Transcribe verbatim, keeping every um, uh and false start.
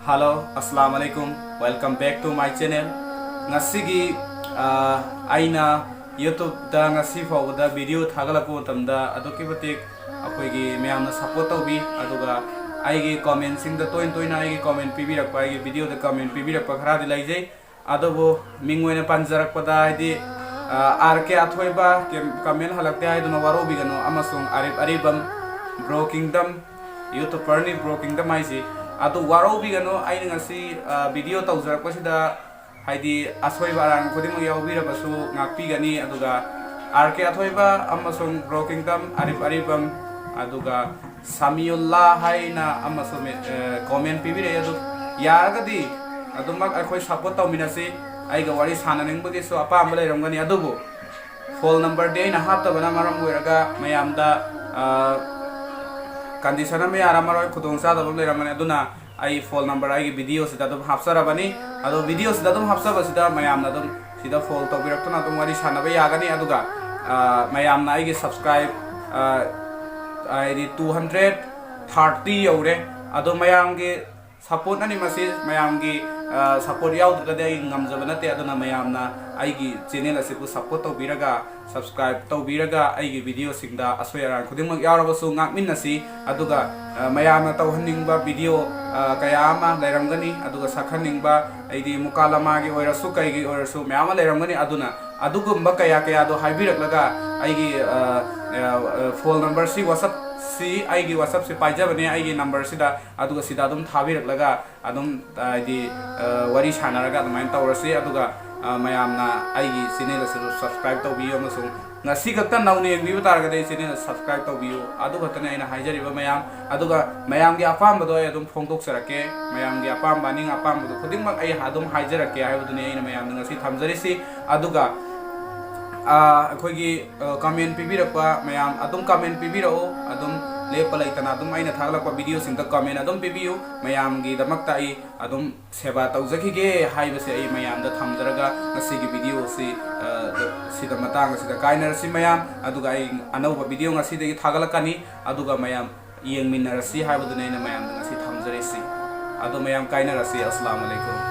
Hello, Assalamu alaikum. Welcome back to my channel. ꯉꯁꯤꯒꯤ ꯑ, ꯑꯩꯅ YouTube ꯗ ꯉꯁꯤ ꯐꯥꯎꯕꯗ video ꯊꯥꯒꯠꯂꯛꯄ ꯃꯇꯝꯗ ꯑꯗꯨꯛꯀꯤ ꯃꯇꯤꯛ ꯑꯩꯈꯣꯏꯒꯤ ꯃꯌꯥꯝꯅ support ꯇꯧꯕꯤ, ꯑꯗꯨꯒ ꯑꯩꯒꯤ comment ꯁꯤꯡꯗ ꯇꯣꯏꯅ ꯇꯣꯏꯅ ꯑꯩꯒꯤ comment ꯄꯤꯕꯤꯔꯛꯄ, ꯑꯩꯒꯤ video ꯗ comment ꯄꯤꯕꯤꯔꯛꯄ ꯈꯔꯗꯤ ꯂꯩꯖꯩ꯫ ꯑꯗꯨꯕꯨ ꯃꯤꯡ ꯑꯣꯏꯅ ꯄꯟꯖꯔꯛꯄꯗ, ꯍꯥꯏꯗꯤ, ꯑ, ꯑꯥꯔ ꯀꯦ ꯑꯊꯣꯏꯕ ꯀꯦꯝ-, comment ꯍꯜꯂꯛꯇꯦ ꯍꯥꯏꯗꯨꯅ ꯋꯥꯔꯧꯕꯤꯒꯅꯨ, ꯑꯃꯁꯨꯡ ꯑꯔꯤꯞ ꯑꯔꯤꯕꯝ Bro Kingdom, YouTuber ꯅꯤ Bro Kingdom ꯍꯥꯏꯁꯤ, ꯑꯗꯨ ꯋꯥꯔꯧꯕꯤꯒꯅꯨ꯫ ꯑꯩꯅ ꯉꯁꯤ, ꯑ, video ꯇꯧꯖꯔꯛꯄꯁꯤꯗ, ꯍꯥꯏꯗꯤ, ꯑꯁꯣꯏꯕ ꯑꯔꯥꯟ ꯈꯨꯗꯤꯡꯃꯛ ꯌꯥꯎꯕꯤꯔꯕꯁꯨ ꯉꯥꯛꯄꯤꯒꯅꯤ꯫ ꯑꯗꯨꯒ ꯑꯥꯔ ꯀꯦ ꯑꯊꯣꯏꯕ ꯑꯃꯁꯨꯡ Bro Kingdom, ꯑꯔꯤꯞ ꯑꯔꯤꯕꯝ, ꯑꯗꯨꯒ ꯁꯃꯤꯎꯜꯂꯥ ꯍꯥꯏꯅ ꯑꯃꯁꯨ ꯃꯦ-, ꯑ, comment ꯄꯤꯕꯤꯔꯛꯑꯦ꯫ ꯑꯗꯨ ꯌꯥꯔꯒꯗꯤ ꯑꯗꯨꯃꯛ ꯑꯩꯈꯣꯏ support ꯇꯧꯃꯤꯟꯅꯁꯤ꯫ ꯑꯩꯒ ꯋꯥꯔꯤ ꯁꯥꯟꯅꯅꯤꯡꯕꯒꯤꯁꯨ ꯑꯄꯥꯝꯕ ꯂꯩꯔꯝꯒꯅꯤ, ꯑꯗꯨꯕꯨ phone number ꯗꯤ ꯑꯩꯅ ꯍꯥꯞꯇꯕꯅ ꯃꯔꯝ ꯑꯣꯏꯔꯒ ꯃꯌꯥꯝꯗ, ꯑ, condition ꯑꯃ ꯌꯥꯔꯝꯃꯔꯣꯏ, ꯈꯨꯗꯣꯡꯆꯥꯗꯕ ꯑꯃ ꯂꯩꯔꯝꯒꯅꯤ꯫ ꯑꯗꯨꯅ ꯑꯩ phone number ꯑꯩꯒꯤ video ꯁꯤꯗ ꯑꯗꯨꯝ ꯍꯥꯞꯆꯔꯕꯅꯤ꯫ ꯑꯗꯣ video ꯁꯤꯗ ꯑꯗꯨꯝ ꯍꯥꯞꯆꯕꯁꯤꯗ ꯃꯌꯥꯝꯅ ꯑꯗꯨꯝ ꯁꯤꯗ phone ꯇꯧꯕꯤꯔꯛꯇꯨꯅ ꯑꯗꯨꯝ ꯋꯥꯔꯤ ꯁꯥꯟꯅꯕ ꯌꯥꯒꯅꯤ꯫ ꯑꯗꯨꯒ, ꯑ, ꯃꯌꯥꯝꯅ ꯑꯩꯒꯤ subscribe, ꯑ, ꯍꯥꯏꯗꯤ two hundred thirty ꯌꯧꯔꯦ꯫ ꯑꯗꯣ ꯃꯌꯥꯝꯒꯤ support ꯅꯅꯤ ꯃꯁꯤ, ꯃꯌꯥꯝꯒꯤ, ꯑ, support ꯌꯥꯎꯗ꯭ꯔꯒꯗꯤ ꯑꯩ ꯉꯝꯖꯕ ꯅꯠꯇꯦ꯫ ꯑꯗꯨꯅ ꯃꯌꯥꯝꯅ ꯑꯩꯒꯤ channel ꯑꯁꯤꯕꯨ support ꯇꯧꯕꯤꯔꯒ, subscribe ꯇꯧꯕꯤꯔꯒ, ꯑꯩꯒꯤ video ꯁꯤꯡꯗ ꯑꯁꯣꯏ ꯑꯔꯥꯟ ꯈꯨꯗꯤꯡꯃꯛ ꯌꯥꯎꯔꯕꯁꯨ ꯉꯥꯛꯃꯤꯟꯅꯁꯤ꯫ ꯑꯗꯨꯒ, ꯑ, ꯃꯌꯥꯝꯅ ꯇꯧꯍꯟꯅꯤꯡꯕ video, ꯑ, ꯀꯌꯥ ꯑꯃ ꯂꯩꯔꯝꯒꯅꯤ, ꯑꯗꯨꯒ ꯁꯛꯍꯟꯅꯤꯡꯕ, ꯑꯩꯗꯤ ꯃꯨꯀꯥꯂꯃꯥꯒꯤ ꯑꯣꯏꯔꯁꯨ ꯀꯩꯒꯤ ꯑꯣꯏꯔꯁꯨ ꯃꯌꯥꯝ ꯑꯃ ꯂꯩꯔꯝꯒꯅꯤ꯫ ꯑꯗꯨꯅ ꯑꯗꯨꯒꯨꯝꯕ ꯀꯌꯥ ꯀꯌꯥꯗꯣ ꯍꯥꯏꯕꯤꯔꯛꯂꯒ ꯑꯩꯒꯤ, ꯑ, ꯑ, phone number ꯁꯤ, WhatsApp ꯁꯤ, ꯑꯩꯒꯤ WhatsApp ꯁꯤ ꯄꯥꯏꯖꯕꯅꯦ, ꯑꯩꯒꯤ number ꯁꯤꯗ, ꯑꯗꯨꯒ ꯁꯤꯗ ꯑꯗꯨꯝ ꯊꯥꯕꯤꯔꯛꯂꯒ ꯑꯗꯨꯝ, ꯍꯥꯏꯗꯤ, ꯑ, ꯋꯥꯔꯤ ꯁꯥꯟꯅꯔꯒ ꯑꯗꯨꯃꯥꯏꯅ ꯇꯧꯔꯁꯤ꯫ ꯑꯗꯨꯒ, ꯑ, ꯃꯌꯥꯝꯅ ꯑꯩꯒꯤ channel ꯑꯁꯤꯕꯨ subscribe ꯇꯧꯕꯤꯌꯨ, ꯑꯃꯁꯨꯡ ꯉꯁꯤ ꯈꯛꯇ ꯅꯧꯅ ꯌꯦꯡꯕꯤꯕ ꯇꯥꯔꯒꯗꯤ ꯑꯩ channel subscribe ꯇꯧꯕꯤꯌꯨ꯫ ꯑꯗꯨ ꯈꯛꯇꯅꯤ ꯑꯩꯅ ꯍꯥꯏꯖꯔꯤꯕ ꯃꯌꯥꯝ꯫ ꯑꯗꯨꯒ ꯃꯌꯥꯝꯒꯤ ꯑꯄꯥꯝꯕꯗꯣ ꯑꯩ ꯑꯗꯨꯝ ꯐꯣꯡꯗꯣꯛꯆꯔꯛꯀꯦ꯫ ꯃꯌꯥꯝꯒꯤ ꯑꯄꯥꯝꯕ, ꯑꯅꯤꯡ ꯑꯄꯥꯝꯕꯗꯣ ꯈꯨꯗꯤꯡꯃꯛ ꯑꯩ ꯑꯗꯨꯝ ꯍꯥꯏꯖꯔꯛꯀꯦ ꯍꯥꯏꯕꯗꯨꯅꯤ ꯑꯩꯅ ꯃꯌꯥꯝꯗ ꯉꯁꯤ ꯊꯝꯖꯔꯤꯁꯤ꯫ ꯑꯗꯨꯒ, ꯑ, ꯑꯩꯈꯣꯏꯒꯤ, ꯑ, comment ꯄꯤꯕꯤꯔꯛꯄ ꯃꯌꯥꯝ ꯑꯗꯨꯝ comment ꯄꯤꯕꯤꯔꯛꯎ꯫ ꯑꯗꯨꯝ ꯂꯦꯞꯄ ꯂꯩꯇꯅ ꯑꯗꯨꯝ ꯑꯩꯅ ꯊꯥꯒꯠꯂꯛꯄ video ꯁꯤꯡꯗ comment ꯑꯗꯨꯝ ꯄꯤꯕꯤꯌꯨ꯫ ꯃꯌꯥꯝꯒꯤꯗꯃꯛꯇ ꯑꯩ ꯑꯗꯨꯝ ꯁꯦꯕꯥ ꯇꯧꯖꯈꯤꯒꯦ ꯍꯥꯏꯕꯁꯦ ꯑꯩ ꯃꯌꯥꯝꯗ ꯊꯝꯖꯔꯒ ꯉꯁꯤꯒꯤ video ꯁꯤ, ꯑ, ꯁꯤꯗ ꯃꯇꯥꯡ ꯑꯁꯤꯗ ꯀꯥꯏꯅꯔꯁꯤ ꯃꯌꯥꯝ꯫ ꯑꯗꯨꯒ ꯑꯩ ꯑꯅꯧꯕ video ꯉꯁꯤꯗꯒꯤ ꯊꯥꯒꯠꯂꯛꯀꯅꯤ꯫ ꯑꯗꯨꯒ ꯃꯌꯥꯝ ꯌꯦꯡꯃꯤꯟꯅꯔꯁꯤ ꯍꯥꯏꯕꯗꯨꯅꯤ ꯑꯩꯅ ꯃꯌꯥꯝꯗ ꯉꯁꯤ ꯊꯝꯖꯔꯤꯁꯤ꯫ ꯑꯗꯣ ꯃꯌꯥꯝ ꯀꯥꯏꯅꯔꯁꯤ꯫ ꯑꯁꯂꯥꯃꯨ ꯑꯂꯩꯀꯨꯝ꯫